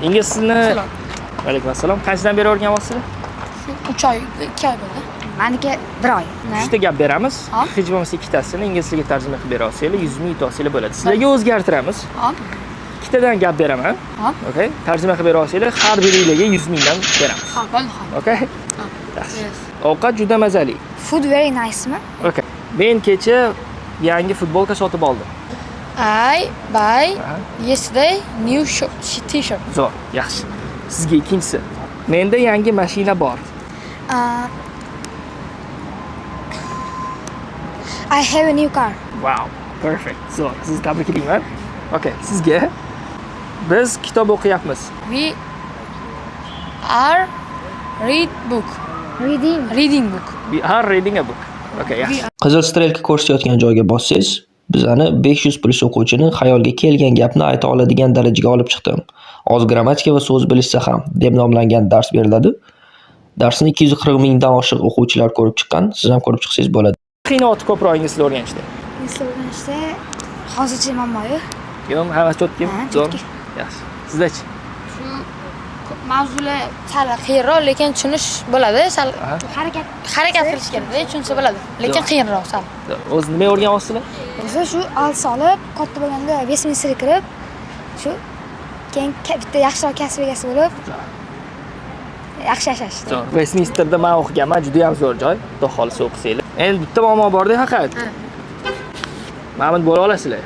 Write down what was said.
Ingliz tilini. Alaykum assalom. Qanchadan beri o'rganyapsizlar? 3 oy, 2 oy bo'ldi. Maniki 1 oy. Uchta gap beramiz. Hop. Hech bo'lmasa ikkitasini ingliz tiliga tarjima qilib bera olsanglar, 100 ming yutib olsanglar bo'ladi. Sizlarga o'zgartiramiz. Hop. Ikkitadan gap beraman. Hop. Okay? Tarjima qilib bera olsanglar, har biringlarga 100 mingdan beramiz. Hop, bo'ldi, hop. Okay? Yaxshi. Ovqat juda mazali. Food very nice mi? Okay. Men kecha yangi futbolka sotib oldim. I buy Aha. yesterday new t-shirt. Zo'r, yaxshi. Sizga ikkinchisi. Menda yangi mashina bor. I have a new car. Wow, perfect. Zo'r. Sizni tabriklayman. Okay, sizga biz kitob o'qiyapmiz. We are read book. Reading. Reading book. We are reading a book. Okay, yaxshi. Qizil strelka ko'rsatayotgan joyga bossangiz, bizani 500 plus o'quvchini xayolga kelgan gapni ayta oladigan darajaga olib chiqdim. Oz grammatika va so'z bilishsa ham deb nomlangan dars beriladi. Darsni 240 mingdan oshiq o'quvchilar ko'rib chiqqan. Siz ham ko'rib chiqsangiz bo'ladi. Qiynayapti ko'proq ingliz tilini o'rganishda. Ingliz tilini o'rganishda hozircha muammo yo'q. Yo'q, hammasi чётки. Ha, Zo'r. чётки. Yaxshi. Sizdachi? Shu mavzular sal qiyinroq, lekin tushunish bo'ladi. Sal Aha. Harakat. Harakat qilish kerakda, tushunsa bo'ladi. Lekin Zo'r. qiyinroq sal. O'zi nima o'rganyapsizlar? O'zi shu IELTS olib, katta bo'lganda Westminsterga kirib, shu keyin bitta yaxshiroq kasb egasi bo'lib, yaxshi yashash. Zo'r. Westminsterda men o'qiganman, juda ham zo'r joy. Xudo xohlasa o'qisanglar. Endi bitta muammo bor-da faqat. Mana buni bo'la olasizlar.